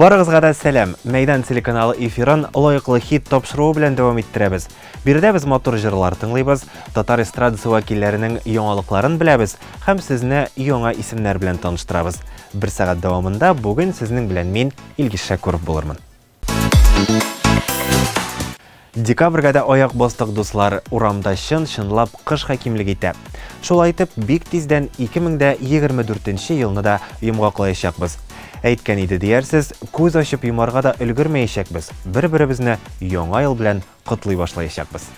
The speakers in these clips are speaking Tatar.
Барыгызга да сәлам! Мәйдан телеканалы эфирын лаеклы хит тапшыруы белән дәвам иттерәбез. Биредә без матур җырлар тыңлыйбыз, татар эстрадасы вәкилләренең яңалыкларын беләбез һәм сезне яңа исемнәр белән таныштырабыз. Бер сәгать дәвамында бүген сезнең белән мин, Илгиз Шәкүров булырмын. Декабрьгә дә аяк бастык, дуслар. Урамда чын-чынлап кыш хакимлек итә. Шулай итеп, бик тиздән 2024 елны да йомгаклаячакбыз. Әйткән иде диярсез, күз ачып йомарга да өлгермәячәкбез, бер-беребезне Яңа ел белән котлый башлаячакбыз.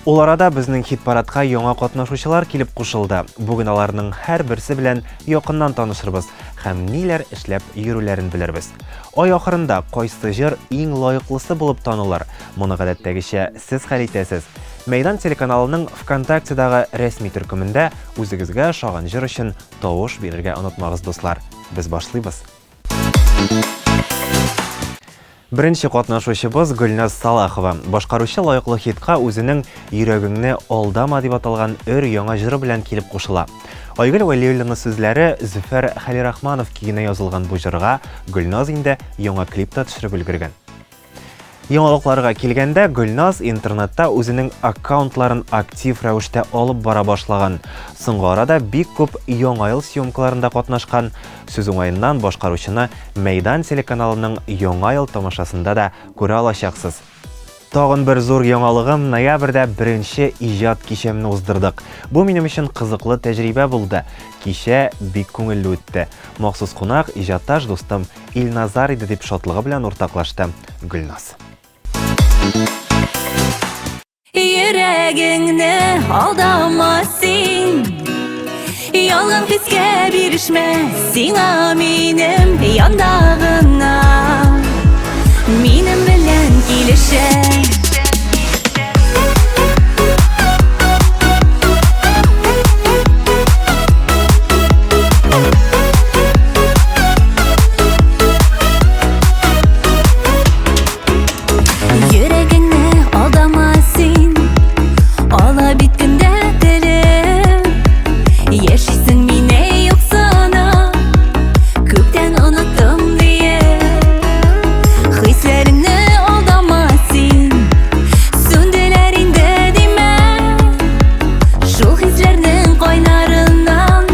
Ул арада безнең хит-парадка яңа катнашучылар килеп кушылды. Бүген аларның һәрберсе белән якыннан танышырбыз һәм ниләр эшләп йөрүләрен белербез. Ай ахырында кайсы җыр иң лаеклысы булып танылыр? Моны гадәттәгечә сез хәл итәсез. Мәйдан телеканалының ВКонтактедагы рәсми төркемендә үзегезгә ошаган җыр өчен тавыш бирергә онытмагыз, дуслар. Без башлыйбыз. Беренче катнашучыбыз Гөлназ Салахова. Башкаручы лаеклы хитка үзенең Йөрәгеңне алдама дип аталган өр яңа җыры белән килеп кушыла. Айгөл Вәлиуллина сүзләре Зөфәр Хәлирахманов көенә язылган бу җырга Гөлназ инде яңа клип та төшереп өлгергән. Яңалыкларга килгәндә, Гөлназ интернетта үзенең аккаунтларын актив рәвештә алып бара башлаган. Соңгы арада бик күп Яңа ел съемкаларында катнашкан. Сүз уңаеннан, башкаручыны Мәйдан телеканалының Яңа ел тамашасында да күрә алачаксыз. Тагын бер зур яңалыгым, ноябрьдә беренче иҗат кичәмне уздырдык. Бу минем өчен кызыклы тәҗрибә булды. Кичә бик күңелле үтте. Махсус кунак, иҗатташ дустым Илназар иде, дип шатлыгы белән уртаклашты Гөлназ. Йөрәгеңне алдама син, Ялган хискә бирешмә, сиңа минем янда гына, Минем белән килешә. Йөрәгеңне алдама син, Ала бит көндә телем. Яшисең мине юксына, Күптән оныттым диеп. Хисләреңне алдама син, Сүнделәр инде димә. Шул хисләрнең кайнарыннан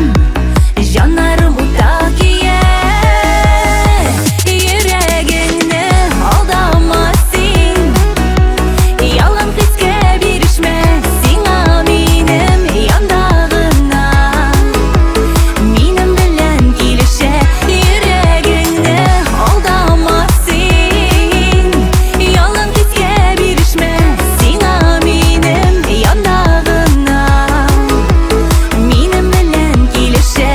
Җаннарым утта көя. Йөрәгеңне алдама син, Ялган хискә бирешмә, Сиңа минем янда гына, Минем белән килешә. Йөрәгеңне алдама син, Ялган хискә бирешмә, Сиңа минем янда гына, Минем белән килешә.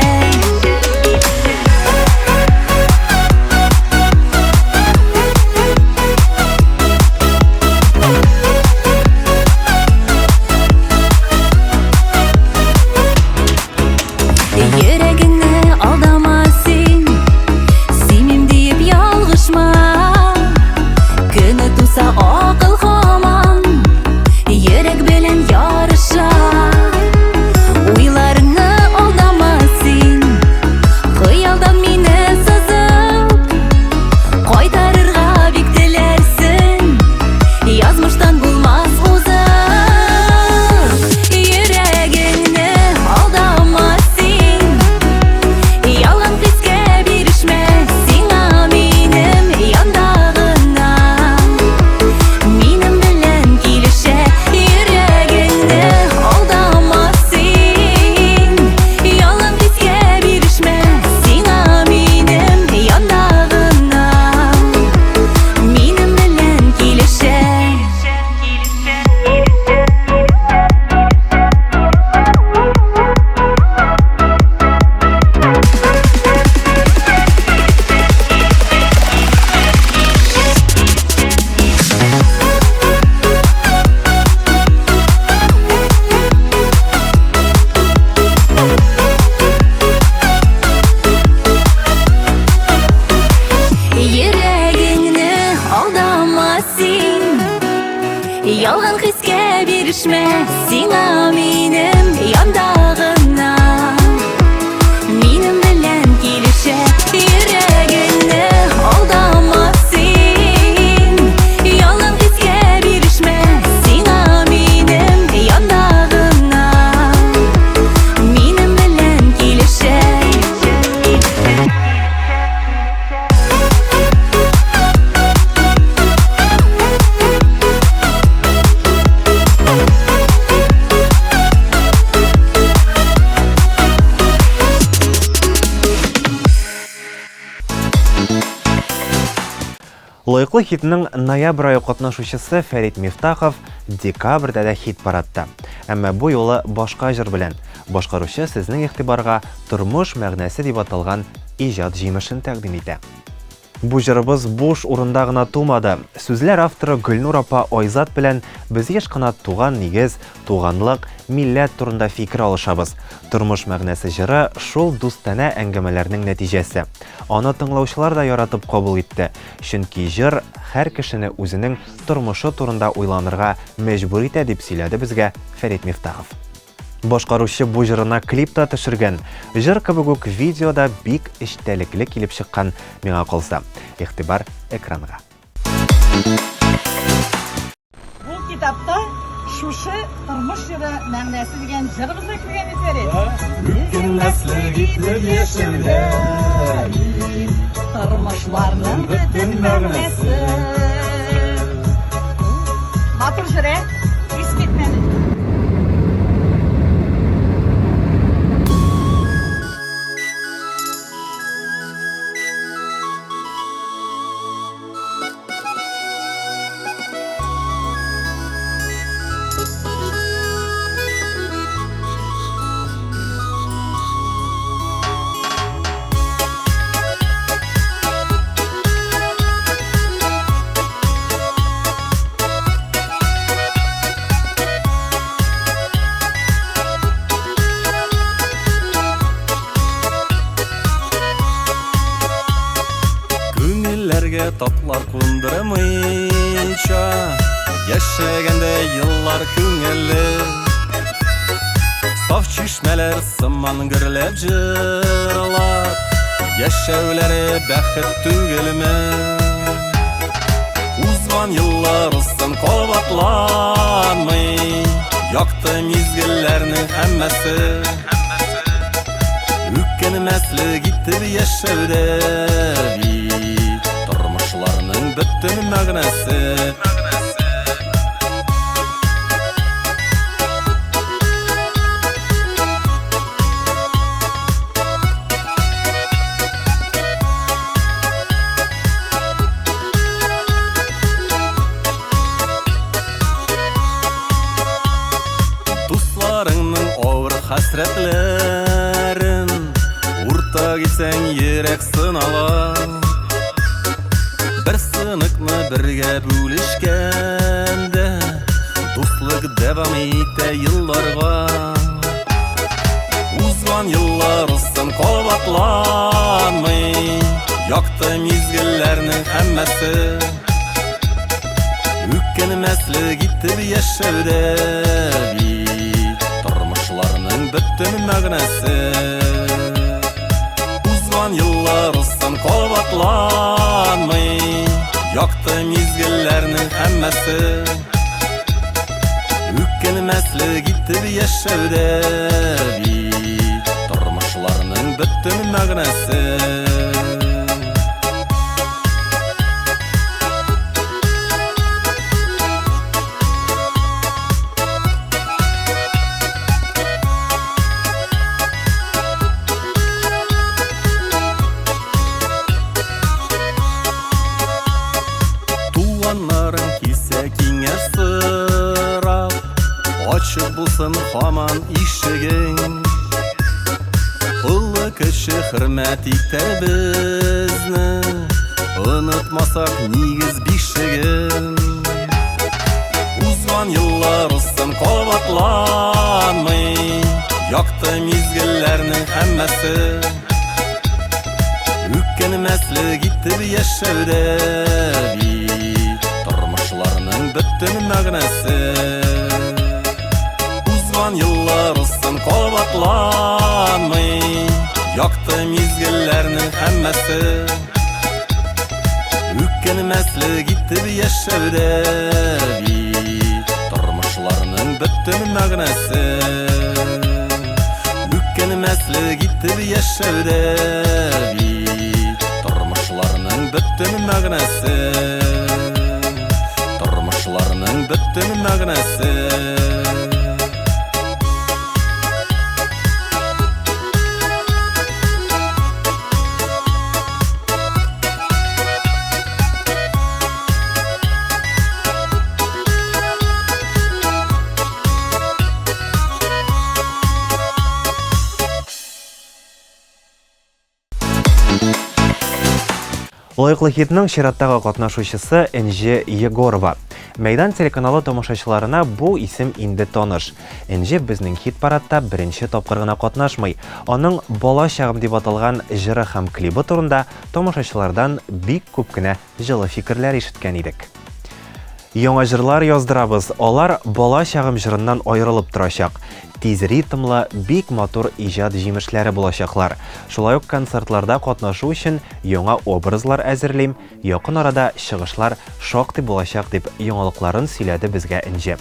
Йөрәгеңне алдама син, Сөймим диеп ялгышма. Көне туса акыл һаман Йөрәк белән ярыша. Уйларыңны алдама син, Хыялдан мине сызып, Кайтарырга бик теләрсең, Язмыштан булмас узып. Йөрәгеңне алдама син, Ялган хискә бирешмә, Сиңа минем янда гына, Минем белән килешә. Йөрәгеңне алдама син, Ялган хискә бирешмә, Сиңа минем янда гына, Минем белән килешә. Йөрәгеңне алдама син, Ялган хискә бирешмә, Сиңа минем янда гына, Минем белән килешә. Йөрәгеңне алдама. Лаеклы хитның ноябрь ае катнашучысы Фәрит Мифтахов декабрьдә дә хит-парадта. Әмма бу юлы башка җыр белән. Башкаручы сезнең игътибарга Тормыш мәгънәсе дип аталган иҗат җимешен тәкъдим итә. Бу җырыбыз буш урында гына тумады. Сүзләр авторы Гөлнур апа Айзат белән без еш кына туган нигез, туганлык, милләт турында фикер алышабыз. Тормыш мәгънәсе җыры шул дустанә әңгәмәләрнең нәтиҗәсе. Аны тыңлаучылар да яратып кабул итте, чөнки җыр һәр кешене үзенең тормышы турында уйланырга мәҗбүр итә, дип сөйләде безгә Фәрит Мифтахов. Башкаручы бу җырына клип та төшергән. Җыр кебек үк видео да бик эчтәлекле килеп чыккан, миңа калса. Игътибар экранга. Бу китапта шушы тормыш җыры мәгънәсе дигән җырыбыз да кергән бит әле. Үкенмәслек итеп яшәүдә Тормышларның бөтен мәгънәсе. Матур җыр, ә? Искитмәле. Күңелләргә таплар кундырмыйча, Яшәгәндә еллар күңелле. Саф чишмәләр сыман гөрләп җырлап, Яшәүләре бәхет түгелме? Узган еллар узсын кабатланмый, Якты мизгелләрнең һәммәсе. Үкенмәслек итеп яшәүдә бит Тормышларның бөтен мәгънәсе. Дусларыңның авыр хәсрәтләрен Уртак итсәң йөрәк сынала. Бер сыныкны бергә бүлешкәндә Дуслык дәвам итә елларга. Узган еллар узсын кабатланмый, Якты мизгелләрнең һәммәсе. Үкенмәслек итеп яшәүдә бит Тормышларның бөтен мәгънәсе. Узган еллар узсын кабатланмый, Якты мизгелләрнең һәммәсе. Үкенмәслек итеп яшәүдә бит Тормышларның бөтен мәгънәсе. Туганнарың килсә киңәш сорап, Ачык булсын һаман ишегең. Олы кеше хөрмәт итәр безне, Онытмасак нигез бишеген. Узган еллар узсын кабатланмый, Якты мизгелләрнең һәммәсе. Үкенмәслек итеп яшәүдә бит Тормышларның бөтен мәгънәсе. Узган еллар узсын кабатланмый, Якты мизгелләрнең һәммәсе. Үкенмәслек итеп яшәүдә бит Тормышларның бөтен мәгънәсе. Үкенмәслек итеп яшәүдә бит Тормышларның бөтен мәгънәсе. Тормышларның бөтен мәгънәсе. Лаеклы хитның чираттагы катнашучысы Энҗе Егорова. Мәйдан телеканалы тамашачыларына бу исем инде таныш. Энҗе безнең хит-парадта беренче тапкыр гына катнашмый. Аның Бала чагым дип аталган җыры һәм клибы турында тамашачылардан бик күп кенә җылы фикерләр ишеткән идек. Яңа җырлар яздырабыз, алар Бала чагым җырыннан аерылып торачак. Тиз ритмлы, бик матур иҗат җимешләре булачаклар. Шулай ук концертларда катнашу өчен яңа образлар әзерлим, якын арада чыгышлар шактый булачак, дип яңалыкларын сөйләде безгә Энҗе.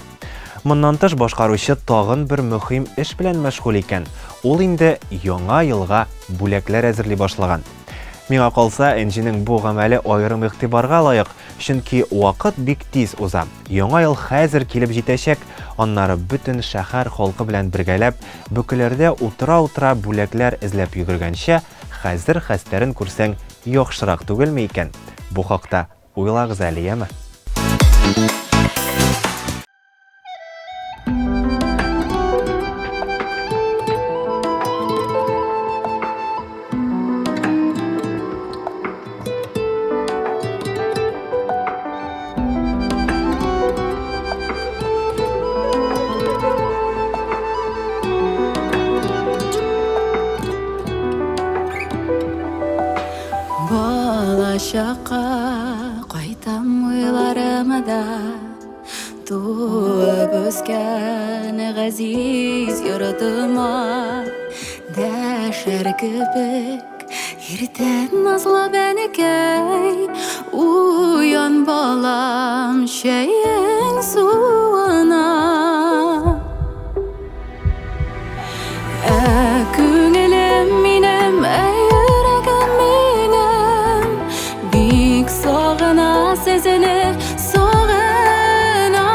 Моннан тыш башкаручы тагын бер мөһим эш белән мәшгуль икән. Ул инде Яңа елга бүләкләр әзерли башлаган. Миңа калса, Энҗенең бу гамәле аерым игътибарга лаек, чөнки вакыт бик тиз уза. Яңа ел хәзер килеп җитәчәк, аннары бөтен шәһәр халкы белән бергәләп, бөкеләрдә утыра-утыра бүләкләр эзләп йөгергәнчә, хәзер хәстәрен күрсәң яхшырак түгелме икән? Бу хакта уйлагыз әле, яме? Балачакка кайтам уйларымда Туып үскән газиз йортыма Дәшәр кебек иртән назлы бәнекәй Уян, балам, чәең суына. Ә күңелем минем, ә йөрәгем минем Бик сагына сезне, сагына.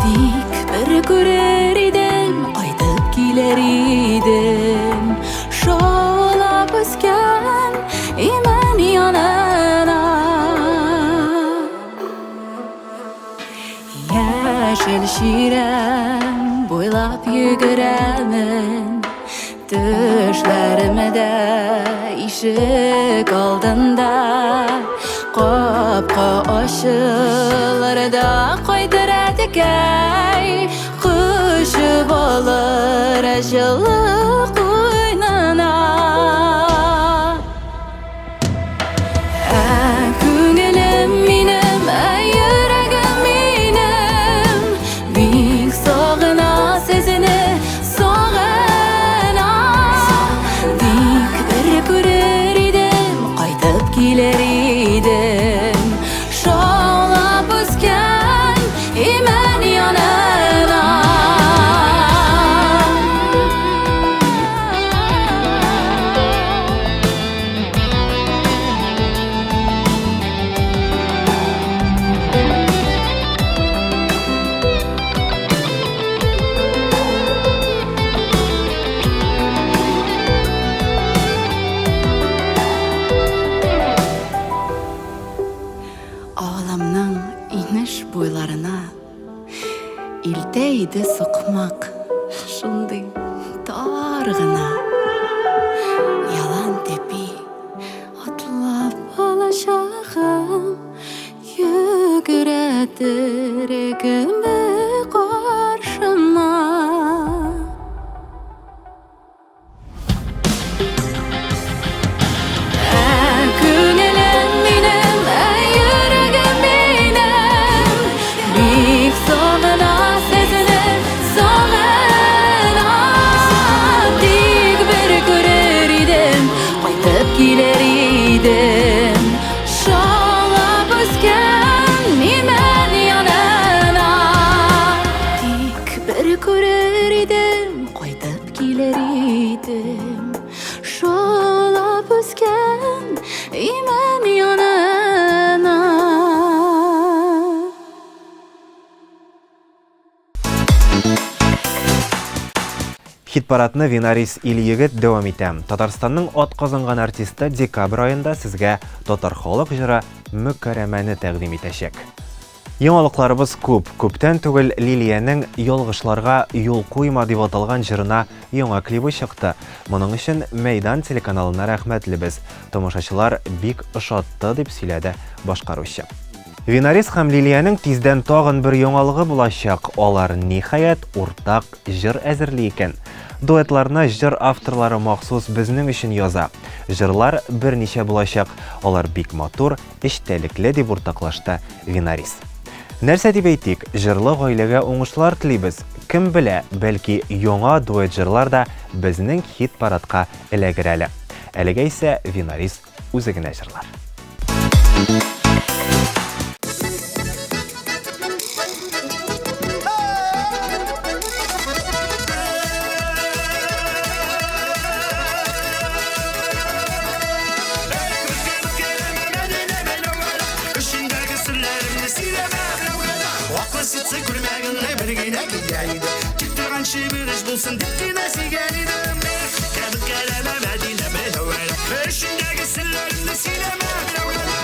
Тик бер күрер идем, кайтып килер идем Шаулап үскән имән янына. Яшел чирәм буйлап йөгерәмен, Төшләремдә ишек алдында Капка ачылыр да кайтыр әтекәй, Кочып алыр җылы куенына. Ә күңелем минем, ә йөрәгем минем Бик сагына сезне, сагына. Тик бер күрер идем, кайтып килер идем Шаулап үскән имән янына. Авылымның инеш буйларына Илтә иде сукмак шундый тар гына. Ялан тәпи атлап балачагым Йөгерәдер кебек каршыма. Килер идем Шаулап үскән имән янына. Тик бер күрер идем, кайтып килер идем Шаулап үскән имән янына. Хит-парадны Винарис Ильегет дәвам итә. Татарстанның атказанган артисты декабрь аенда сезгә татар халык җыры Мөкәрәмәне тәкъдим итәчәк. Яңалыкларыбыз күп. Күптән түгел Лилиянең Ялгышларга юл куйма дип аталган җырына яңа клибы чыкты. Моның өчен Мәйдан телеканалына рәхмәтлебез. Тамашачылар бик ошатты, дип сөйләде башкаручы. Винарис һәм Лилиянең тиздән тагын бер яңалыгы булачак. Алар, ниһаять, уртак җыр әзерли икән. Дуэтларны җыр авторлары махсус безнең өчен яза. Җырлар берничә булачак. Алар бик матур, эчтәлекле, дип уртаклашты Винарис. Нәрсә дип әйтик, җырлы гаиләгә уңышлар телибез. Кем белә, бәлки яңа дуэт җырлар да безнең хит-парадка эләгер әле. Әлегә исә Винарис үзе генә җырлар. Булсын дип кенә сөйгән идем. Кәбеткәләмә Мәдинә Мөнәвәрә. Эчендәге серләремне сөйләмә берәүгә дә.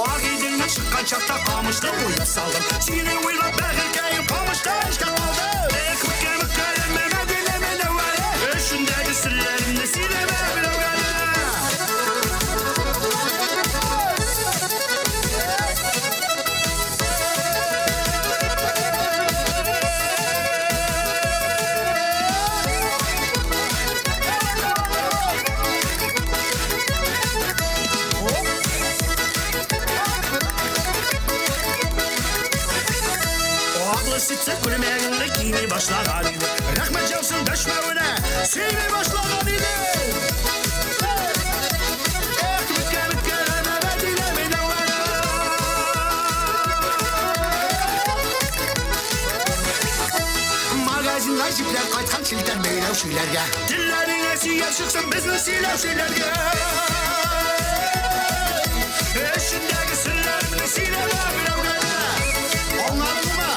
Агыйделне чыккан чакта камышны уеп салдым. Сине уйлап бәгырькәем камышта эшкә калды. Эх, Мөккә, Мөккәрәмә, Мәдинә Мөнәвәрә. Эчендәге серләремне сөйләмә берәүгә дә. Аклы күлмәгеңне кими башлаган иде. Рәхмәт яусын дәшмәвенә, сөйми башлаган иде. Эх, Мөккә, Мөккә, Мәдинә, Мөнәвәрә. Магазинга җипләр кайткан челтәр бәйләүчеләргә. Телләреңә сөяк чыксын безне сөйләүчеләргә. Эчендәге серләремне сөйләмә берәүгә дә. Аңладыңмы?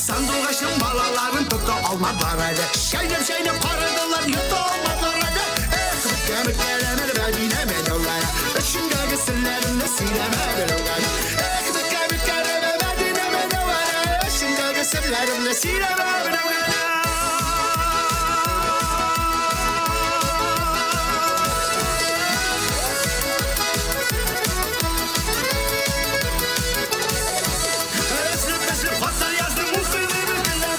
Сандугачның балаларын тота алмадылар әле. Чәйнәп-чәйнәп карадылар, йота алмадылар әле. Эх, Мөккә, Мөккәрәмә, Мәдинә, Мөнәвәрә. Эчендәге серләремне сөйләмә берәүгә дә. Эх, Мөккә, Мөккәрәмә, Мәдинә, Мөнәвәрә. Эчендәге серләремне сөйләмә берәүгә дә. Өзлеп-өзлеп хатлар яздым, укыйм бөтенләй.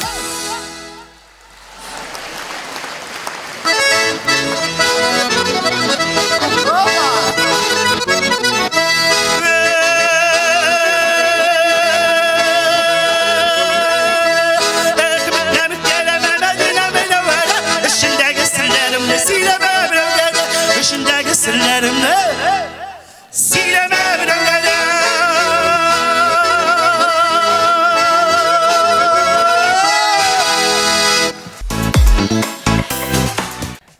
Эчендәге серләремне сөйләмә берәүгә дә. Эчендәге серләремне сөйләмә берәүгә дә.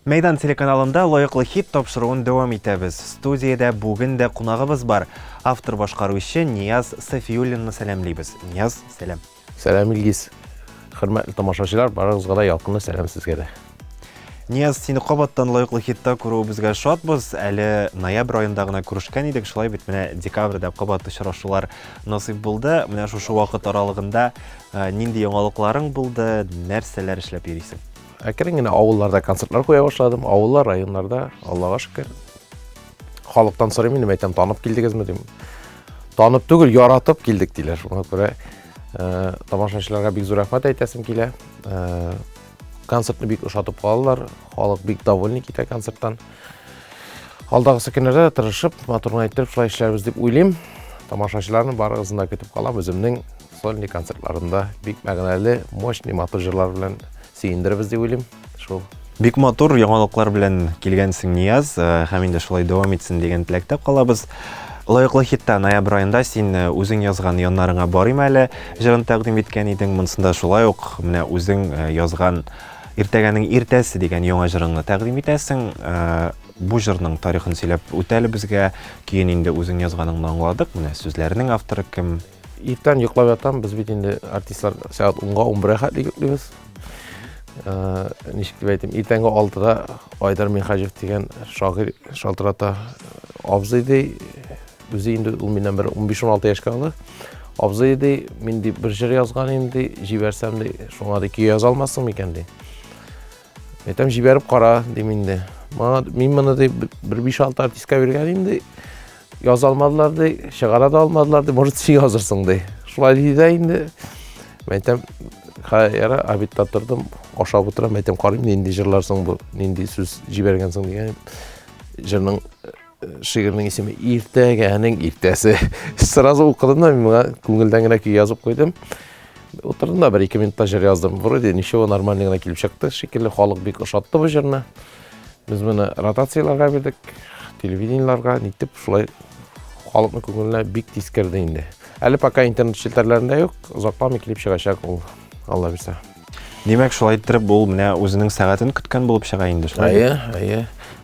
Мәйдан телеканалында лаеклы хит тапшыруын дәвам итәбез. Студиядә бүген дә кунагыбыз бар. Автор башкаручы Нияз Сафиуллинны сәламлибез. Нияз, сәлам. Сәлам, Илгиз. Хөрмәтле тамашачылар, барыгызга да ялкынлы сәлам сезгә дә. Нияз, сине кабаттан лаеклы хитта күрүебезгә шатбыз. Әле ноябрь аенда гына күрешкән идек, шулай бит менә декабрьдә кабат очрашулар насыйп булды. Менә шушы вакыт аралыгында э, нинди яңалыкларың булды, нәрсәләр эшләп йөрисең? Әкрен генә авылларда концертлар куя башладым. Авыллар, районнарда, Аллага шөкер. Халыктан сорыйм инде, әйтәм, танып килдегезме дим. Танып түгел, яратып килдек диләр. Шуңа күрә э, тамашачыларга бик зур рәхмәт әйтәсем килә. Э, концертны бик ошатып калалар. Халык бик довольный китә концерттан. Алдагысы көннәрдә дә тырышып, матур гына иттереп шулай эшләрбез дип уйлыйм. Тамашачыларны барыгызны да көтеп калам. Үземнең сольный концертларымда бик мәгънәле, мощный, матур җырлар белән сөендерербез дип уйлыйм. Шул. Бик матур яңалыклар белән килгәнсең, Нияз, э, һәм инде шулай дәвам итсен дигән теләктә калабыз. Лаеклы хитта ноябрь аенда син э, үзең язган Яннарыңа барыйм әле җырын тәкъдим иткән идең. Монысында шулай ук менә үзең э, язган Иртәгәнең иртәсе дигән яңа җырыңны тәкъдим итәсең. Бу җырның тарихын сөйләп үт әле безгә. Көен инде үзең язганыңны аңладык. Менә сүзләренең авторы кем? Иртән йоклап ятам, без бит инде артистлар сәгать 10-га 11-гә хәтле йоклыйбыз. Ничек дип әйтим, иртәнге 6-да Айдар Минхаҗев дигән шагыйрь шалтырата. Абзый ди, үзе инде ул миннән бер 15-16 яшькә олы. Абзый ди, мин ди бер җыр язган идем ди, җибәрсәм ди, шуңа ди көй яза алмассың микән ди. Әйтәм, җибәреп кара, дим инде. Моңа мин моны ди бер 5-6 артистка биргән идем ди. Яза алмадылар ди, чыгара да алмадылар ди, может, син язырсың ди. Шулай ди дә инде. Мин әйтәм, яра, обедта тордым, ашап утырам, әйтәм, карыйм, нинди җырлар соң бу, нинди сүз җибәргәнсең дигән. Җырның шигырьнең исеме Иртәгәнең иртәсе. Сразу укыдым да, мин моңа күңелдән генә көй язып куйдым. Утырдым да бер-ике минутта җыр яздым. Вроде ничего, нормально гына килеп чыкты шикелле, халык бик ошатты бу җырны. Без моны ротацияләргә бирдек, телевидениеләргә, нитеп шулай халыкның күңеленә бик тиз керде инде. Әле пока интернет челтәрләрендә юк, озакламый килеп чыгачак ул, Алла бирсә. Димәк, шулай иттереп ул менә үзенең сәгатен көткән булып чыга инде, шулай? Әйе, әйе.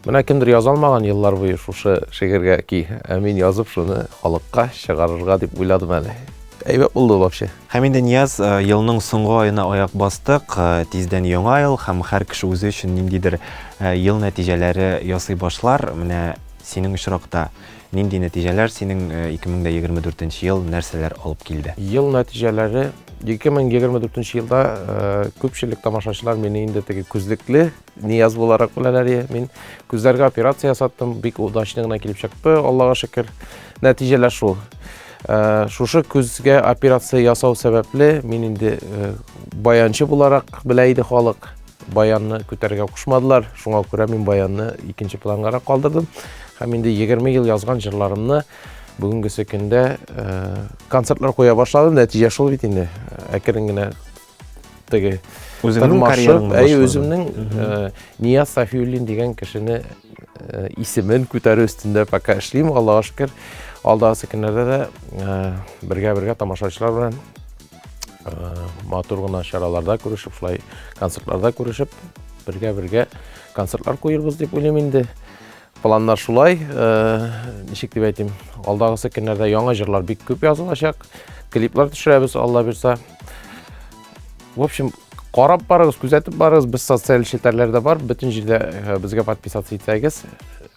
Менә кемдер яза алмаган еллар буе шушы шигырьгә ки, ә мин язып шуны халыкка чыгарырга дип уйладым әле. Әйбәт булды вообще. Һәм инде Нияз, э, елның соңгы аена аяк бастык, э, тиздән яңа ел һәм һәр кеше үзе өчен ниндидер э, ел нәтиҗәләре ясый башлар. Менә синең очракта нинди нәтиҗәләр синең 2024 ел нәрсәләр алып килде? Ел нәтиҗәләре 2024 елда күпчелек тамашачылар мине инде теге күзлекле Нияз буларак беләләр. Мин күзләргә операция ясаттым, бик удачный гына килеп чыкты, Аллага шөкер. Нәтиҗәләр шул. Шушы күзгә операция ясау сәбәпле, мин инде баянчы буларак белә иде халык. Баянны күтәрергә кушмадылар, шуңа күрә мин баянны икенче плангарак калдырдым. Һәм инде 20 ел язган җырларымны бүгенгесе көндә концертлар куя башладым. Нәтиҗә шул бит инде. Әкрен генә теге үзеңнең карьераңны әйе үземнең Нияз Сафиуллин дигән кешене исемен күтәрү өстендә пока эшлим, Аллага шөкер. Алдагы көннәрдә дә бергә-бергә тамашачылар белән матур гына чараларда күрешеп, шулай концертларда күрешеп, бергә-бергә концертлар куербыз дип уйлыйм инде. Планнар шулай, ничек дип әйтим, алдагысы көннәрдә яңа җырлар бик күп язылачак, клиплар төшерәбез, Алла бирса. В общем, карап барыгыз, күзәтеп барыгыз, без социаль челтәрләрдә бар, бөтен җирдә безгә подписаться итсәгез,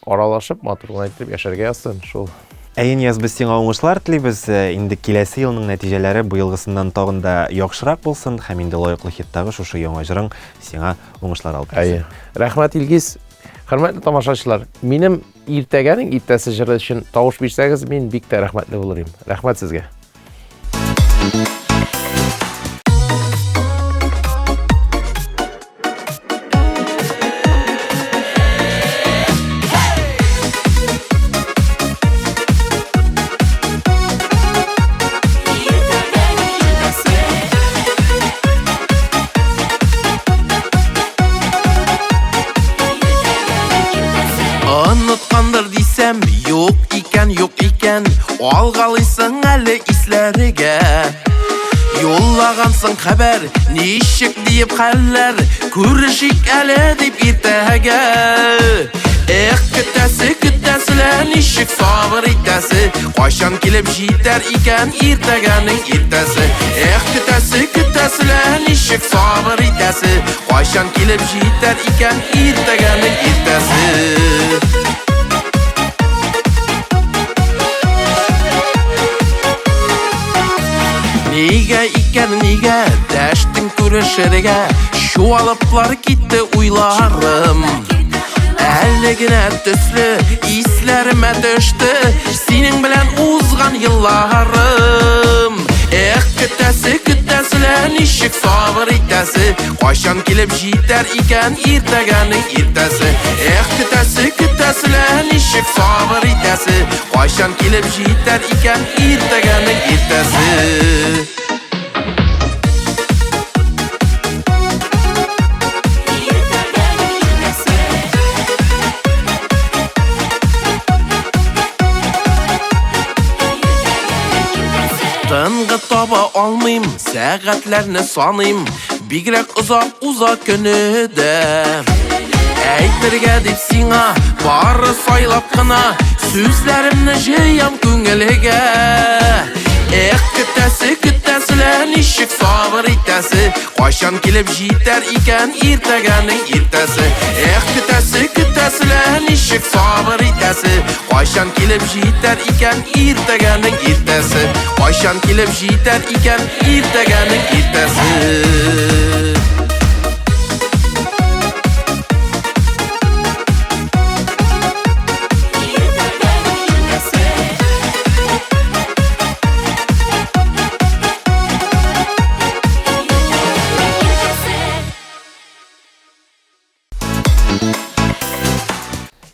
аралашып, матур гына итеп яшәргә язсын, шул. Әйе, Нияз, без сиңа уңышлар телибез. Инде киләсе елның нәтиҗәләре быелгысыннан тагын да яхшырак булсын һәм инде лаеклы хиттагы шушы яңа җырың сиңа уңышлар алып килсен. Әйе. Рәхмәт, Илгиз. Хөрмәтле тамашачылар, минем иртәгәнең иртәсе җыры өчен тавыш бирсәгез, мин бик тә рәхмәтле булыр идем. Рәхмәт сезгә. Оныткандыр дисәм, юк икән, юк икән, алгалыйсың әле исләргә. Юллагансың хәбәр, ничек диеп хәлләр, күрешик әле дип иртәгә. Эх, көтәсе, көтәсе лә, ничек сабыр итәсе, кайчан килеп җитәр икән иртәгәнең иртәсе. Эх, көтәсе, көтәсе лә, ничек сабыр итәсе, кайчан килеп җитәр икән иртәгәнең иртәсе. Нигә икән, нигә дәштең күрешергә, чуалыплар китте уйларым. Әле генә төсле исләремә төште синең белән узган елларым. Эх, көтәсе, көтәсе лә, ничек сабыр итәсе, кайчан килеп җитәр икән иртәгәнең иртәсе. Эх, көтәсе, көтәсе лә, ничек сабыр итәсе, кайчан килеп җитәр икән иртәгәнең иртәсе. Тынгы таба алмыйм, сәгатьләрне саныйм, бигрәк озак уза көне дә. Әйтергә дип сиңа, бары сайлап кына, сүзләремне җыям күңелгә. Эх, көтәсе. итәсе Кайчан килеп җитәр икән иртәгәнең иртәсе Эх, көтәсе, көтәсе лә, ничек сабыр итәсе Кайчан килеп җитәр икән иртәгәнең иртәсе Кайчан килеп җитәр икән иртәгәнең иртәсе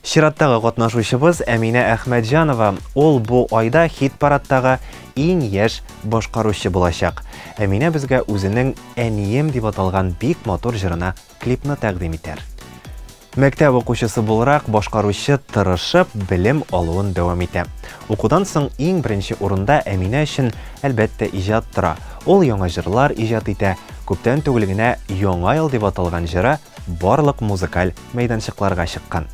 Чираттагы катнашучыбыз Әминә Әхмәтҗанова. Ул бу айда хит-парадтагы иң яшь башкаручы булачак. Әминә безгә үзенең Әнием дип аталган бик матур җырына клипны тәкъдим итәр. Мәктәп укучысы буларак башкаручы тырышып белем алуын дәвам итә. Укудан соң иң беренче урында Әминә өчен, әлбәттә, иҗат тора. Ул яңа җырлар иҗат итә. Күптән түгел генә Яңа ел дип аталган җыры барлык музыкаль мәйданчыкларга чыккан.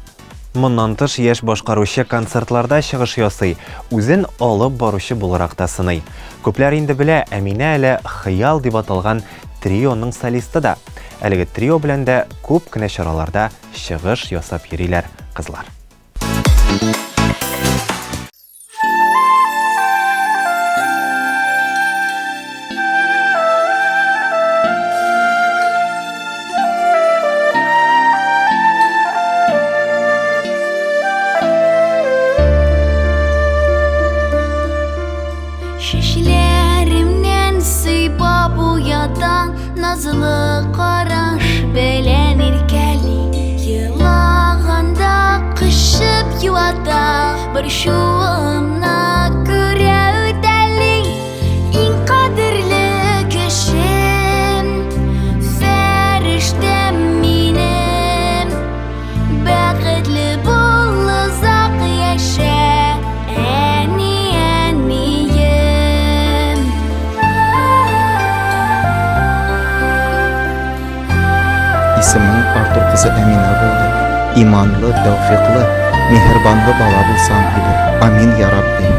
Моннан тыш, яшь башкаручы концертларда чыгыш ясый, үзен алып баручы буларак та сыный. Күпләр инде белә, Әминә әле Хыял дип аталган трионың солисты да. Әлеге трио белән дә күп кенә чараларда чыгыш ясап йөриләр кызлар. Чәчләремнән сыйпап уята, Назлы караш белән иркәли. Елаганда кочып юата, Борчуымны күрә үтәли. Иң кадерле кешем, Фәрештәм минем. Бәхетле бул, озак яшә, әни, әнием. Исемең Артур кызы Әминә булды. Иманлы, тәүфиклы, миһербанлы бала булсаң иде. Амин, я Рабби.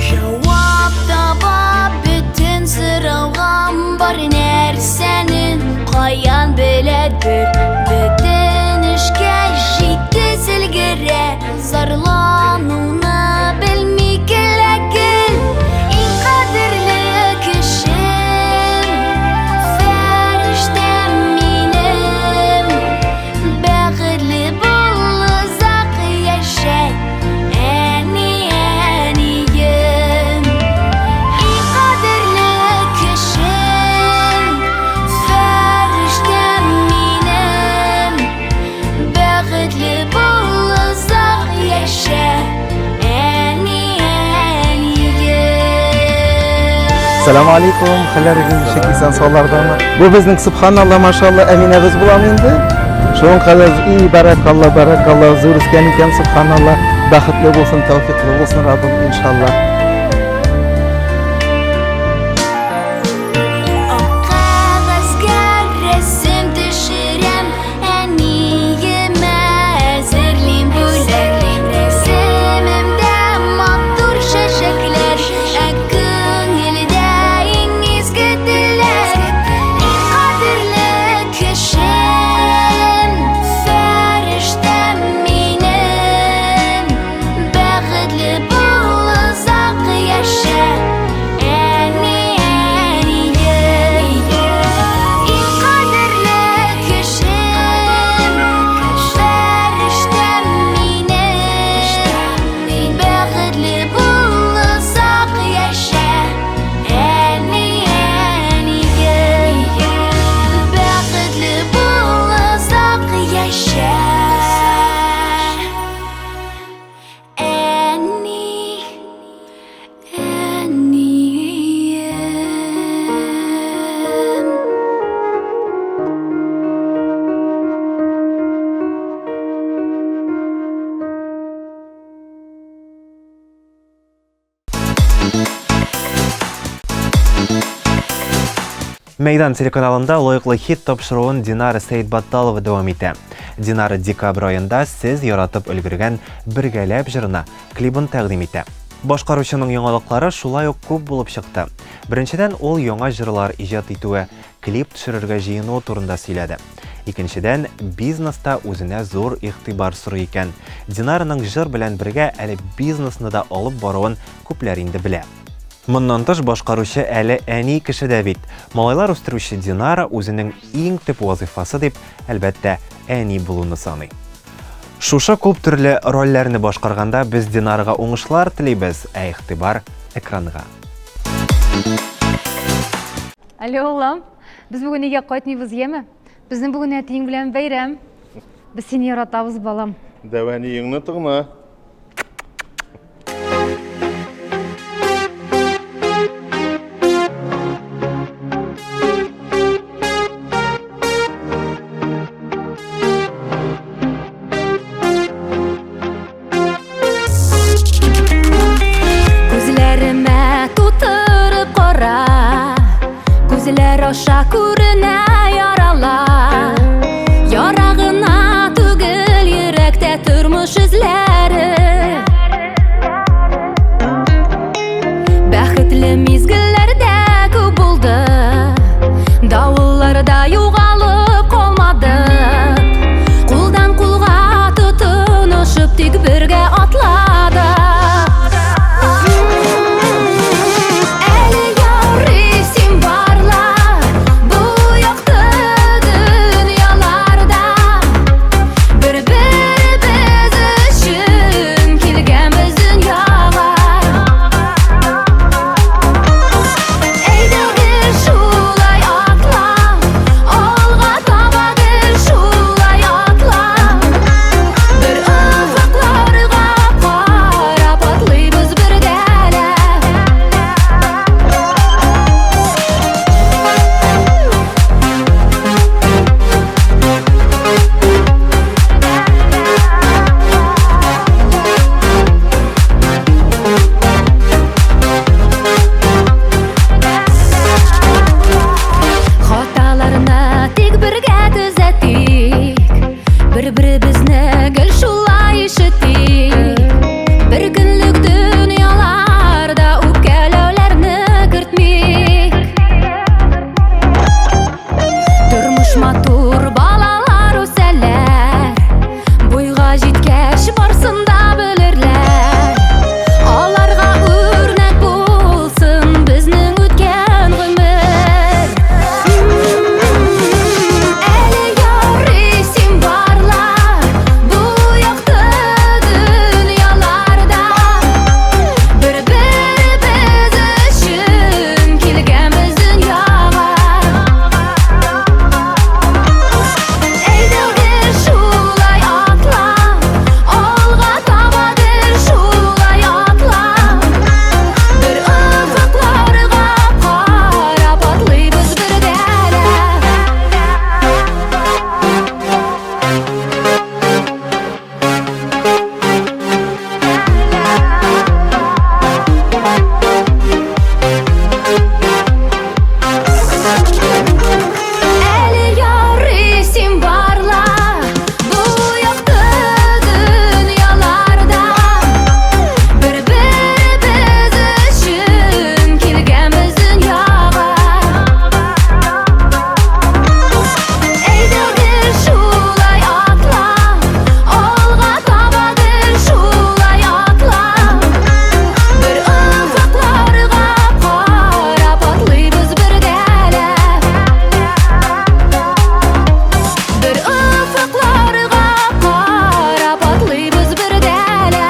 Җавап таба бөтен сорауга бар нәрсәне каян беләдер бөтен эшкә җитез өлгерә зарлануны белми көлә гел иң кадерле кешем фәрештәм минем Бәхетле бул, озак яшә, әни, әнием. Иң кадерле кешем, фәрештәм минем. Бәхетле бул, озак яшә, әни, әнием. Сәлам алейкум, хәлләрегез ничек, исән саулардамы? Бу безнең субханалла, машалла, Әминәбез буламы инде? Шуның кадәр и бәрәкалла, бәрәкалла, зур үскән икән, субханалла. Бәхетле булсын, тәүфиклы булсын, Раббым, иншалла. Ак кәгазьгә рәсем төшерәм, Әниемә әзерлим бүләк. Рәсемемдә матур чәчәкләр, ә күңелдә иң изге теләк. Иң кадерле кешем, фәрештәм минем. Бәхетле бул, озак яшә, әни, әнием. Иң кадерле кешем, фәрештәм минем. Бәхетле бул, озак яшә, әни, әнием. Бәхетле бул, озак яшә. Әни, әнием. Мәйдан телеканалында лаеклы хит тапшыруын Динара Сәетбатталова дәвам итә. Динара декабрь аенда сез яратып өлгергән Бергәләп җырына клибын тәкъдим итә. Башкаручының яңалыклары шулай ук күп булып чыкты. Беренчедән, ул яңа җырлар иҗат итүе, клип төшерергә җыенуы турында сөйләде. Икенчедән, бизнес та үзенә зур игътибар сорый икән. Динараның җыр белән бергә әле бизнесны да алып баруын күпләр инде белә. Моннан тыш, башкаручы әле әни кеше дә бит. Малайлар үстерүче Динара үзенең иң төп вазыйфасы дип, әлбәттә, әни булуны саный. Шушы күп төрле рольләрне башкарганда без Динарага уңышлар телибез, ә игътибар экранга. Алло, улым. Без бүген өйгә кайтмыйбыз, яме? Безнең бүген әтиең белән бәйрәм. Без сине яратабыз, балам. Дәвәниеңне тыңла. Күзләремә тутырып кара, Күзләр аша күренә яралар. Яра гына түгел, йөрәктә тормыш эзләре. Бәхетле мизгелләр дә күп булды, Давылларда югалып калмадык. Кулдан кулга тотынышып тик бергә атладык. Әле ярый син барла бу якты дөньяларда. Бер-беребез өчен килгәнбез дөньяга. Әйдә гел шулай атла, алга таба гел шулай атла. Бер офыкларга карап атлыйбыз бергәләп. Хаталарны тик бергә төзәтик, Бер-беребезне гел шулай ишетик. Бер көнлек дөньяларда үпкәләүләрне кертмик. Тормыш матур, балалар үсәләр. Буйга җиткәч барсын да белерләр. Аларга үрнәк булсын безнең үткән гомер. Әле ярый син барла бу якты дөньяларда. Бер-беребез өчен килгәнбез дөньяга. Әйдә гел шулай атла, алга таба гел шулай атла. Бер офыкларга карап атлыйбыз бергәләп. Әле ярый син барла бу якты дөньяларда. Бер-беребез өчен килгәнбез дөньяга. Әйдә гел шулай атла, алга таба гел шулай атла. Бер офыкларга карап атлыйбыз бергәләп. Бер офыкларга карап атлыйбыз бергәләп.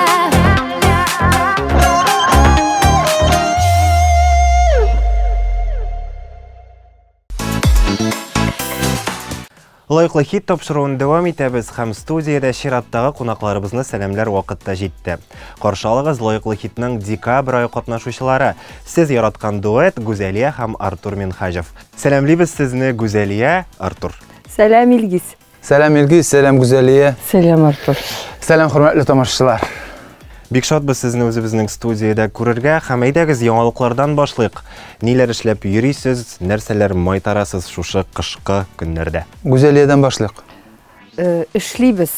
Лаеклы хит тапшыруын дәвам итәбез һәм студиядә чираттагы кунакларыбызны сәламләр вакыт та җитте. Каршы алыгыз Лаеклы хитның декабрь ае катнашучылары. Сез яраткан дуэт Гүзәлия һәм Артур Минһаҗев. Сәламлибез сезне, Гүзәлия, Артур. Сәлам, Илгиз. Сәлам, Илгиз, сәлам, Гүзәлия. Сәлам, Артур. Сәлам, хөрмәтле тамашачылар. Бик шатбыз сезне үзебезнең студиядә күрергә һәм әйдәгез яңалыклардан башлыйк. Ниләр эшләп йөрисез, нәрсәләр майтарасыз шушы кышкы көннәрдә? Гүзәлиядән башлыйк. Э, эшлибез.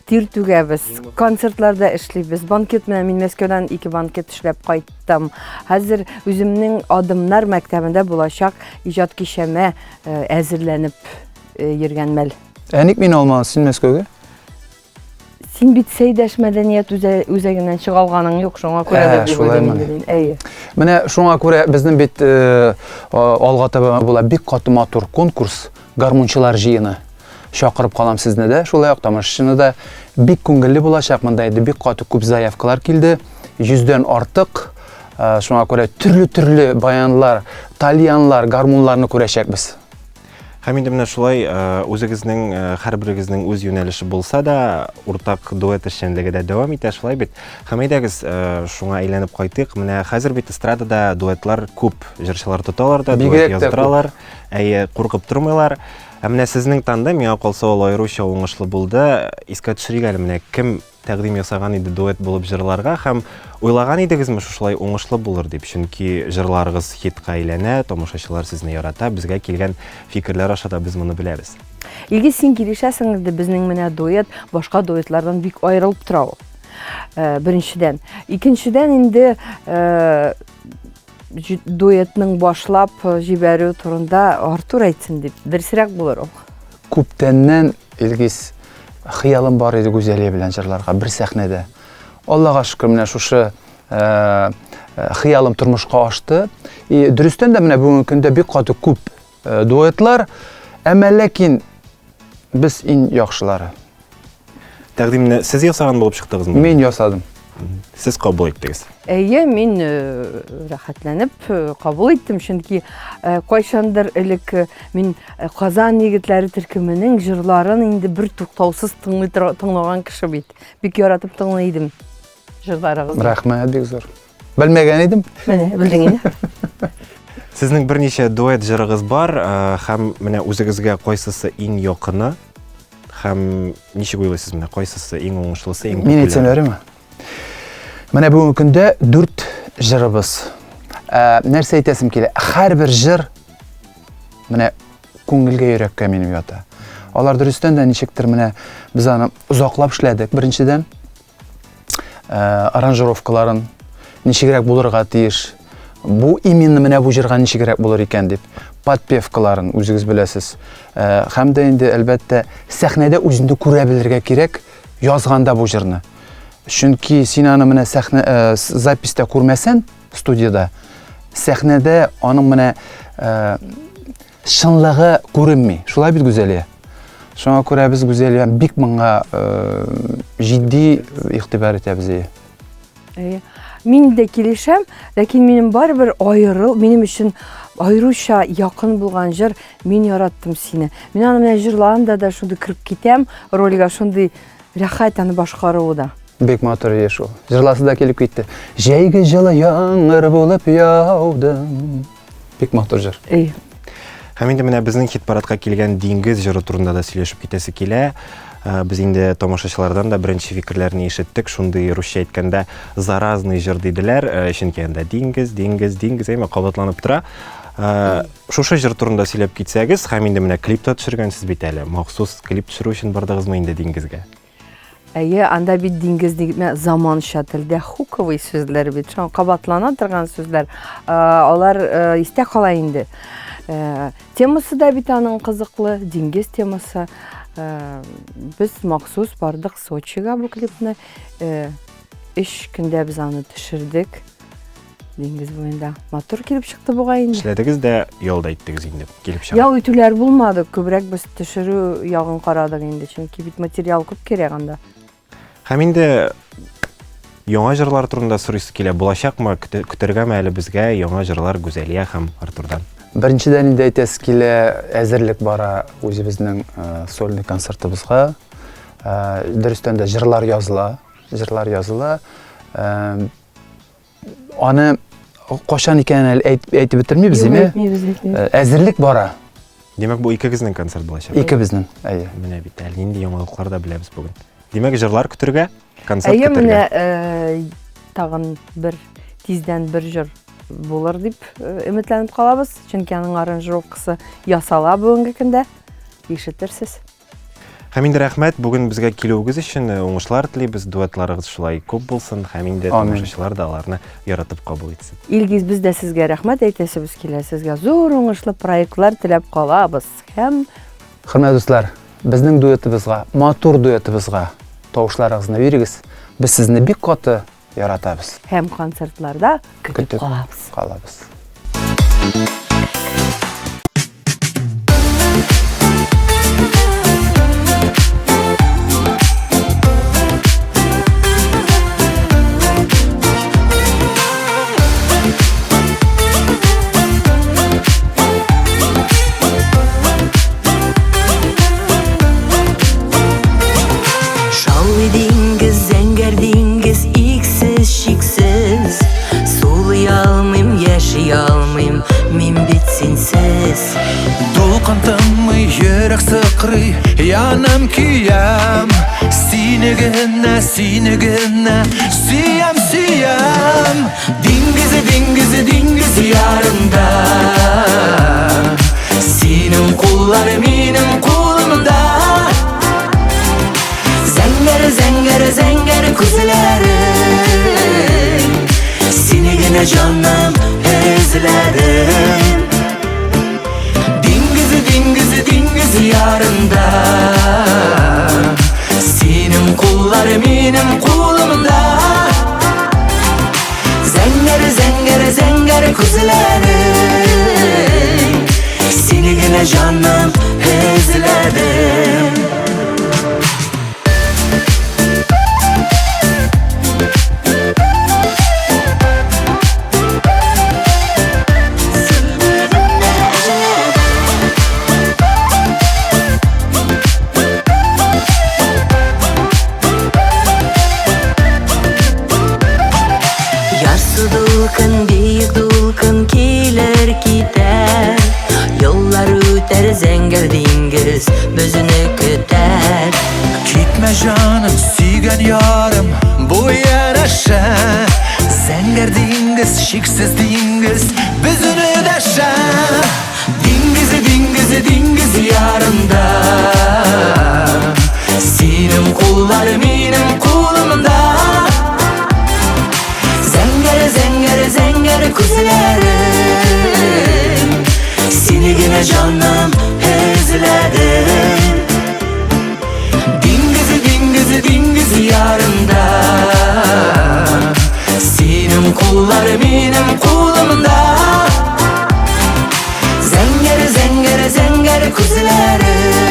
Тир түгәбез, концертларда эшлибез. Банкет менә мин Мәскәүдән ике банкет эшләп кайттым. Хәзер үземнең Адымнар мәктәбендә булачак иҗат кичәмә э, әзерләнеп э, йөргән мәл. Ә ник мине алмадың син Мәскәүгә? Син бит Сәйдәш мәдәният үзәгеннән чыга алганың юк, шуңа күрә дә дип уйлыйм инде мин. Әйе. Менә шуңа күрә безнең бит э, алга таба була бик каты матур конкурс, гармунчылар җыены. Чакырып калам сезне дә, шулай ук тамашачыны да. Бик күңелле булачак, монда инде бик каты күп заявкалар килде. Йөздән артык. Э, шуңа күрә төрле-төрле баянлар, тальянлар, гармунларны күрәчәкбез. Һәм инде менә шулай э, үзегезнең э, һәрберегезнең үз юнәлеше булса да, уртак дуэт эшчәнлеге дә дәвам итә, шулай бит. Һәм әйдәгез, э, шуңа әйләнеп кайтыйк. Менә хәзер бит эстрадада дуэтлар күп. Җырчылар тоталар да, дуэт яздыралар. Әйе, куркып тормыйлар. Ә менә сезнең тандем, миңа калса, ул аеруча уңышлы булды. Искә төшерик әле, менә кем тәкъдим ясаган иде дуэт булып җырларга һәм уйлаган идегезме шушылай уңышлы булыр дип? Чөнки җырларыгыз хитка әйләнә, тамашачылар сезне ярата, безгә килгән фикерләр аша да без моны беләбез. Илгиз, син килешәсең инде, безнең менә дуэт башка дуэтлардан бик аерылып тора ул. Э, беренчедән. Икенчедән инде э, дуэтның башлап э, җибәрү турында Артур әйтсен дип, дөресрәк булыр ул. Күптәннән Илгиз, хыялым бар иде Гүзәлия белән җырларга бер сәхнәдә. Аллага шөкер, менә шушы э, э, хыялым тормышка ашты. И дөрестән дә менә бүгенге көндә бик каты күп э, дуэтлар, әмма ләкин без иң яхшылары. Тәкъдимне сез ясаган булып чыктыгызмы? Мин ясадым. Сез кабул иттегез. Әйе, мин э, рәхәтләнеп э, кабул иттем, чөнки э, кайчандыр элек мин Казан егетләре төркеменең җырларын инде бер туктаусыз тыңлый тыңлаган кеше бит. Бик яратып тыңлый идем җырларыгызны. Рәхмәт бик зур. Белмәгән идем. Менә, белдең инде. Сезнең берничә дуэт җырыгыз бар, һәм менә үзегезгә кайсысы иң якыны? Һәм ничек уйлыйсыз, менә кайсысы иң уңышлысы, иң Мин әйтсәм ярыймы? Менә бүгенге көндә дүрт җырыбыз. Ә, нәрсә әйтәсем килә? Һәрбер җыр менә күңелгә, йөрәккә минем ята. Алар дөрестән дә ничектер менә без аны озаклап эшләдек. Беренчедән, Э, аранжировкаларын ничегрәк булырга тиеш бу именно менә бу җырга ничегрәк булыр икән дип подпевкаларын үзегез беләсез э, һәм дә инде әлбәттә сәхнәдә үзеңне күрә белергә кирәк язганда бу җырны чөнки син аны менә сәхнә э, записьтә күрмәсән студияда сәхнәдә аның менә Чынлыгы күренми. Шулай бит, Гүзәлия? Шуңа күрә без Гүзәлия бик моңа җитди игътибар итәбез. Әйе. Мин дә килешәм, ләкин минем барыбер аерыл, минем өчен аеруча якын булган җыр Мин яраттым сине. Мин аны менә җырлаганда да шундый кереп китәм рольгә, шундый рәхәт аны башкаруы да. Бик матур еш ул. Җырласы да килеп китте. Җәйге җылы яңгыр булып яудың. Бик матур җыр. Әй. Һәм инде менә безнең хит-парадка килгән Диңгез җыры турында да сөйләшеп китәсе килә. Э, без инде тамашачылардан да беренче фикерләрне ишеттек. Шундый русча әйткәндә заразный җыр диделәр. Э, чөнки анда диңгез, диңгез, диңгез әйме кабатланып тора. Э, шушы җыр турында сөйләп китсәгез, һәм инде менә клип та төшергәнсез бит әле. Махсус клип төшерү өчен бардыгызмы инде диңгезгә? Әйе, анда бит диңгез дигән заманча телдә хуковый сүзләр бит, шуңа кабатлана торган сүзләр. Алар истә кала инде. Темасы да бит аның кызыклы, диңгез темасы. Без махсус бардык Сочига бу клипны. Өч көндә без аны төшердек. Диңгез буенда. Матур килеп чыкты бугай инде. Эшләдегез дә, ял да иттегез инде, килеп чыгып. Ял итүләр булмады, күбрәк без төшерү ягын карадык инде, чөнки бит материал күп кирәк анда. Һәм инде яңа җырлар турында сорыйсы килә. Булачакмы, көтәргәме әле безгә яңа җырлар Гүзәлия һәм Артурдан? Беренчедән инде әйтәсе килә, әзерлек бара үзебезнең э, сольный концертыбызга. Э, дөрестән дә җырлар языла, җырлар языла. Э, Аны кашан икәнен әле әйтеп бетермибез, димме? Әйтмибез, әйтмибез. Э, әзерлек бара. Димәк, бу икегезнең концерт булачак. Икебезнең, әйе. Менә бит әле нинди яңалыклар да беләбез бүген. Димәк, җырлар көтергә, концерт әйе, көтергә. Әйе, менә э, тагын бер тиздән бер җыр булыр дип э, өметләнеп калабыз, чөнки аның аранжировкасы ясала бүгенге көндә. Ишетерсез. Һәм инде рәхмәт бүген безгә килүегез өчен, уңышлар телибез, дуэтларыгыз шулай күп булсын һәм инде тамашачылар да аларны яратып кабул итсен. Илгиз, без дә сезгә рәхмәт әйтәсебез килә, сезгә зур уңышлы проектлар теләп калабыз һәм Хөрмәтле дуслар, безнең дуэтыбызга, матур дуэтыбызга тавышларыгызны бирегез. Без сезне бик каты яратабыз. Һәм концертларда көтеп калабыз. Калабыз. Шаулый диңгез, зәңгәр диңгез, иксез, чиксез. Сулый алмыйм, яши алмыйм, мин бит синсез. Дулкын тынмый, йөрәк сыкрый, янам көям. Сине генә, сине генә сөям, сөям. Диңгезе, диңгезе, диңгез ярында. Синең куллар минем кулымда. Зәңгәр, зәңгәр, зәңгәр күзләрең. Сине генә җаным эзләдем. Диңгезе, диңгезе, диңгез ярында. Синең куллар минем кулымда. Зәңгәр, зәңгәр, зәңгәр күзләрең. Сине генә җаным эзләдем. Ярсу дулкын, биек дулкын килер китәр. Еллар үтәр, зәңгәр диңгез безне көтәр. Китмә җаным, сөйгән ярым, бу янәшә. Зәңгәр диңгез, чиксез диңгез, безне дәшә. Диңгезе, диңгезе, диңгез ярында. Синең куллар минем кулымда. Зәңгәр, зәңгәр, зәңгәр күзләрең. Сине генә җаным эзләдем. Диңгезе, диңгезе, диңгез ярында. Синең куллар минем кулымда. Зәңгәр, зәңгәр, зәңгәр күзләрең.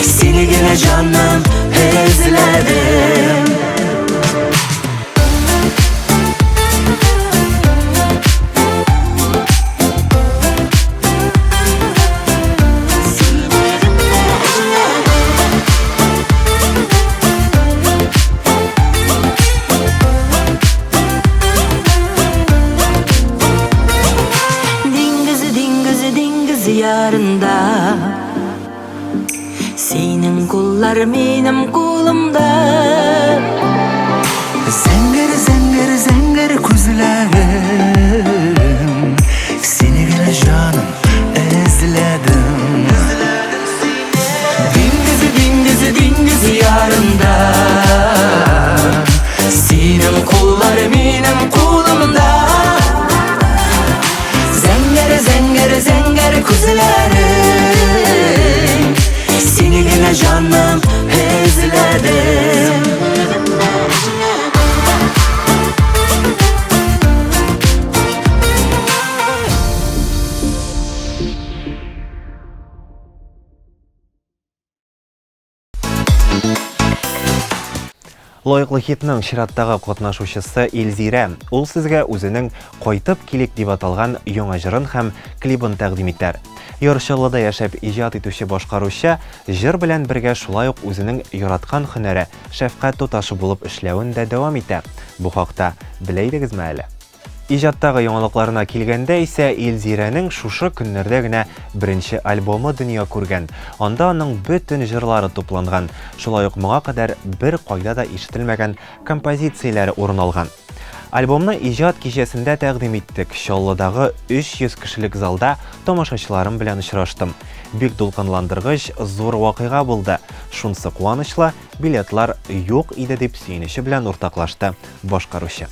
Сине генә җаным эзләдем. Диңгез, диңгез, диңгез ярында. Синең куллар минем кулымда. Зәңгәр, зәңгәр, зәңгәр күзләрең. Сине генә җаным эзләдем. Диңгезе, диңгезе, диңгез ярында. Синең куллар минем кулымда. Зәңгәр, зәңгәр, зәңгәр күзләрең. Сине генә җаным эзләдем. Лаеклы хитның чираттагы катнашучысы Илзирә. Ул сезгә үзенең Кайтып килик дип аталган яңа җырын һәм клибын тәкъдим итәр. Яр Чаллыда яшәп иҗат итүче башкаручы җыр белән бергә шулай ук үзенең яраткан һөнәре шәфкать туташы булып эшләвен дә дәвам итә. Бу хакта белә идегезме әле? Иҗаттагы яңалыкларына килгәндә исә, Илзирәнең шушы көннәрдә генә беренче альбомы дөнья күргән. Анда аның бөтен җырлары тупланган, шулай ук моңа кадәр бер кайда да ишетелмәгән композицияләре урын алган. Альбомны иҗат кичәсендә тәкъдим иттек. Чаллыдагы 300 кешелек залда тамашачыларым белән очраштым. Бик дулкынландыргыч, зур вакыйга булды. Шунсы куанычлы, билетлар юк иде, дип сөенече белән уртаклашты башкаручы.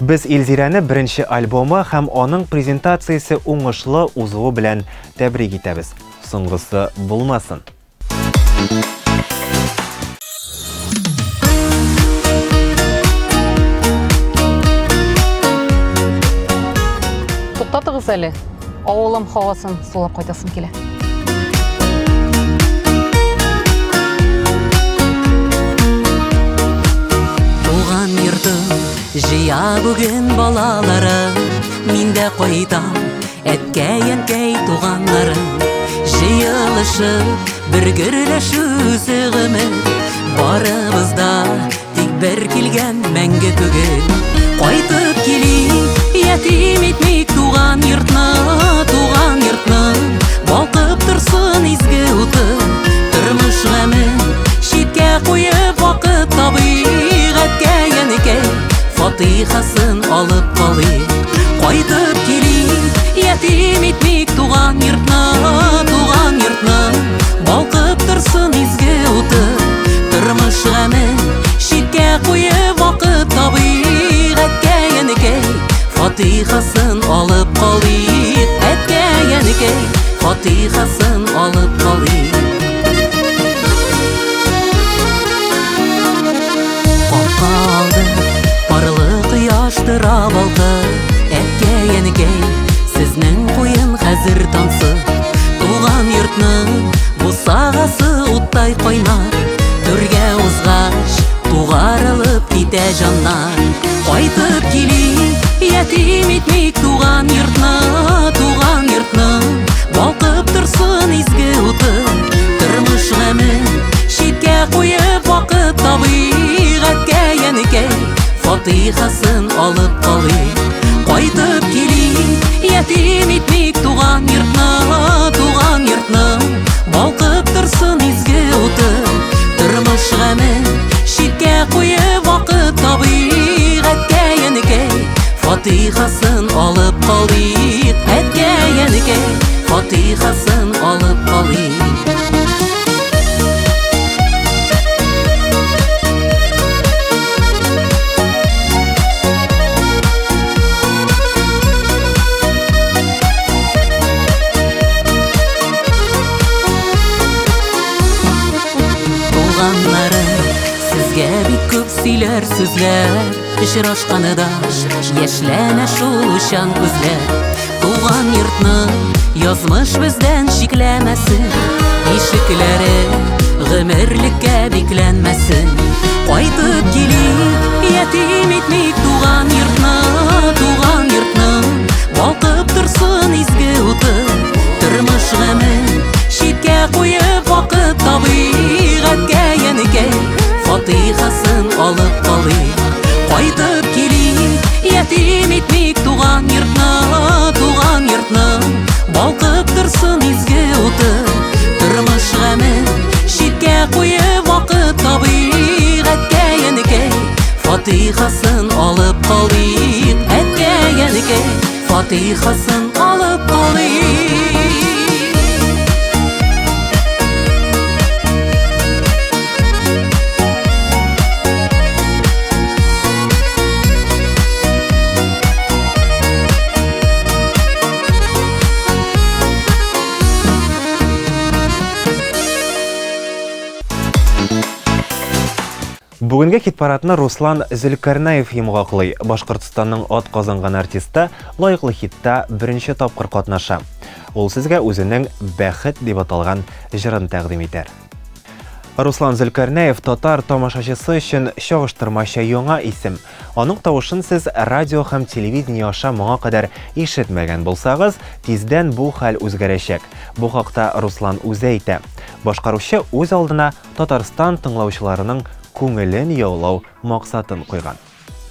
Без Илзирәне беренче альбомы һәм аның презентациясе уңышлы узуы белән тәбрик итәбез. Соңгысы булмасын. Туктатыгыз әле. Авылым һавасын сулап кайтасым килә. Туган йортым җыя бүген балалары, мин дә кайтам, әткәй, әнкәй, туганнарым. Җыелышып, бер гөрләшү үзе гомер, барыбыз да Тик бер килгән мәңге түгел. Кайтып килик, ятим итмик туган йортны, туган йортны. Балкып торсын изге уты, тормыш гамен читкә куеп вакыт табыйк, әткәй, әнкәй, фатихасын алып калыйк. Кайтып килик, ятим итмик туган йортны, туган йортны. Балкып торсын изге уты, тормыш гамен читкә куеп вакыт табыйк, әткәй, әнкәй, фатихасын алып калыйк, әткәй, әнкәй, фатихасын алып калыйк. Капка алды, парлы кояш тора балкып, әткәй, әнкәй, сезнең куен хәзер тансык. Туган йортның бусагасы уттай кайнар, түргә узгач, тугарылып китә җаннар. Кайтып килик, ятим итмик туган йортны, туган йортны. Балкып торсын изге уты, тормыш гамен читкә куеп вакыт табыйк, әткәй, әнкәй, фатихасын алып калыйк. Кайтып килик, ятим итмик туган йортны, туган йортны. Балкып торсын изге уты, тормыш гамен читкә куеп вакыт табыйк, әткәй, әнкәй, фатихасын алып калыйк, әткәй, әнкәй, фатихасын алып калыйк. Туганнарым, сезгә бик күп сөйләр сүзләр, очрашканы да яшьләнә шул уйчан күзләр. Туган йортны язмыш бездән чикләмәсен, ишекләре гомерлеккә бикләнмәсен. Кайтып килик, ятим итмик туган йортны, туган йортны. Балкып торсын изге уты, тормыш гамен читкә куеп вакыт табыйк, әткәй, әнкәй, фатихасын алып калыйк. Кайтып килик, ятим итмик туган йортны, туган йортны. Балкып торсын изге уты, тормыш гамен читкә куеп вакыт табыйк, әткәй, әнкәй, фатихасын алып калыйк, әткәй, әнкәй, фатихасын алып калыйк. Бүгенге хит-парадны Руслан Зөлкәрнәев йомгаклый. Башкортстанның ат казанган артисты лаеклы хитта беренче тапкыр катнаша. Ул сезгә үзенең Бәхет дип аталган җырын тәкъдим итәр. Руслан Зөлкәрнәев татар тамашачысы өчен чагыштырмача яңа исем. Аның тавышын сез радио һәм телевидение аша моңа кадәр ишетмәгән булсагыз, тиздән бу хәл үзгәрәчәк. Бу хакта Руслан үзе әйтә. Башкаручы үз алдына Татарстан тыңлаучыларының күңелен яулау максатын куйган.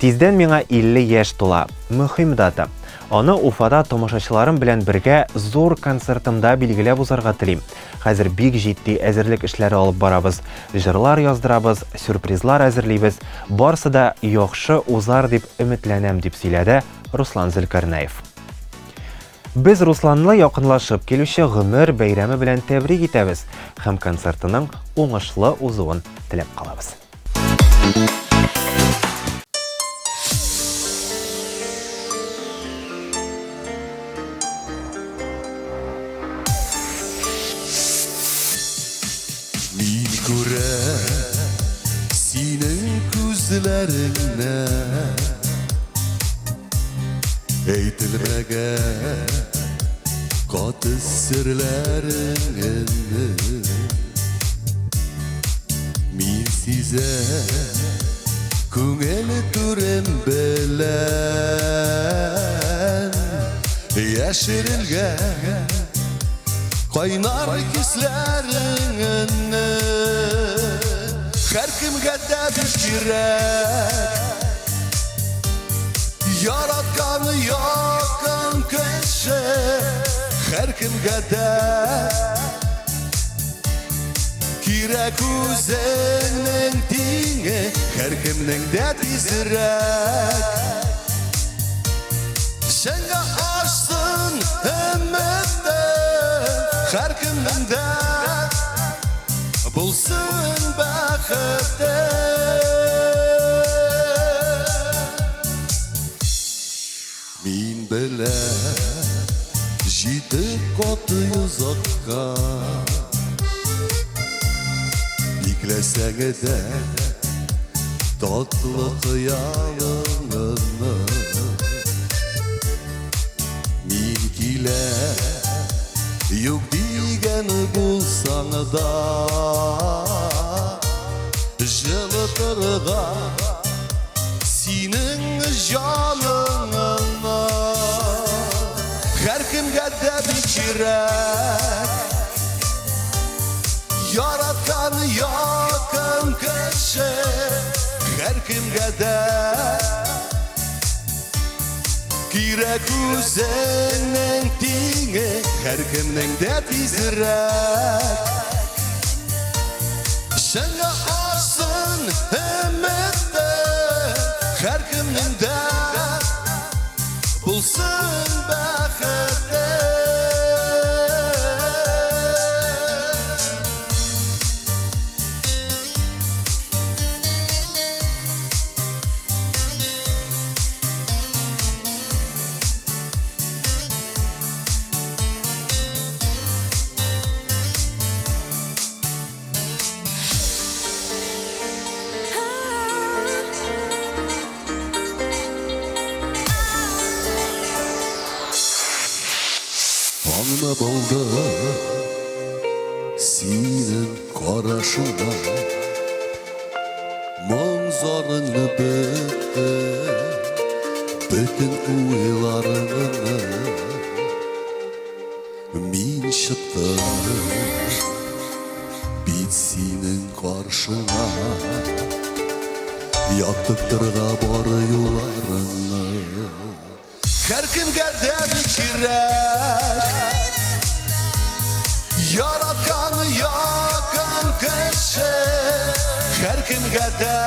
Тиздән миңа 50 яшь тула. Мөһим дата. Аны Уфада тамашачыларым белән бергә зур концертымда билгеләп узарга телим. Хәзер бик җитди әзерлек эшләре алып барабыз. Җырлар яздырабыз, сюрпризлар әзерлибез. Барсы да яхшы узар дип өметләнәм, дип сөйләде Руслан Зөлкәрнәев. Без Русланны якынлашып килүче гомер бәйрәме белән тәбрик итәбез һәм концертының уңышлы узуын теләп калабыз. Мин күрәм синең күзләреңне Әйтелмәгән каты серләреңне Мин сизәм күңел түрем белән Яшерелгән кайнар хисләреңне Һәркемгә дә бик кирәк Яраткан якын кеше Һәркемгә дә Кирәк үзеңнең тиңе Һәркемнең дә тизрәк Чынга ашсын өмете Һәркемнең дә Булсын бәхете Мин беләм җитеп каты йозакка Бикләсәң дә татлы хыялыңны Мин киләм юк дигән булсаң да Җылытырга синең җаныңны Һәркемгә дә бик кирәк Яраткан якын кеше Һәркемгә дә Кирәк үзеңнең тиңе Һәркемнең дә тизрәк Чынга ашсын өмете Һәркемнең дә булсын бәхете. Аңлап алды синең карашыңда Моң зарыңны бетте Бөтен уйларыңны Мин чыктым бит синең каршыңа Яктыртырга бары юлларыңны Һәркемгә дә бик кирәк Яраткан якын кеше Һәркемгә дә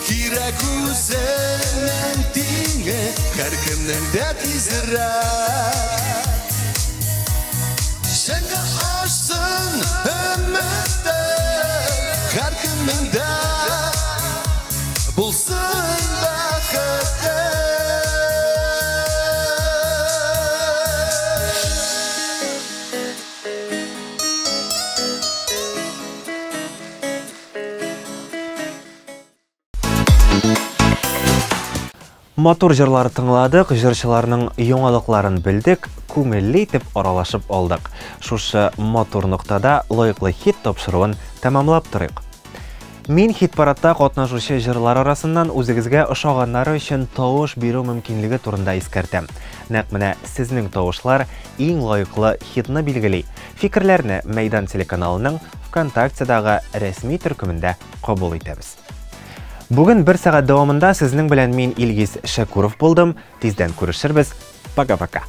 Кирәк үзенең тиңе Һәркемнең дә тизрәк Чынга ашсын өмете Һәркемнең дә булсын бәхете. Матур җырлар тыңладык, җырчыларның яңалыкларын белдек, күңелле итеп аралашып алдык. Шушы матур ноктада лаеклы хит тапшыруын тәмамлап торыйк. Мин хит-парадта катнашучы җырлар арасыннан үзегезгә ошаганнары өчен тавыш бирү мөмкинлеге турында искәртәм. Нәкъ менә сезнең тавышлар иң лаеклы хитны билгели. Фикерләрне Мәйдан телеканалының ВКонтактедагы рәсми төркемендә кабул итәбез. Бүген бер сәгать дәвамында сезнең белән мин Илгиз Шәкүров булдым. Тиздән күрешербез. Пока-пока.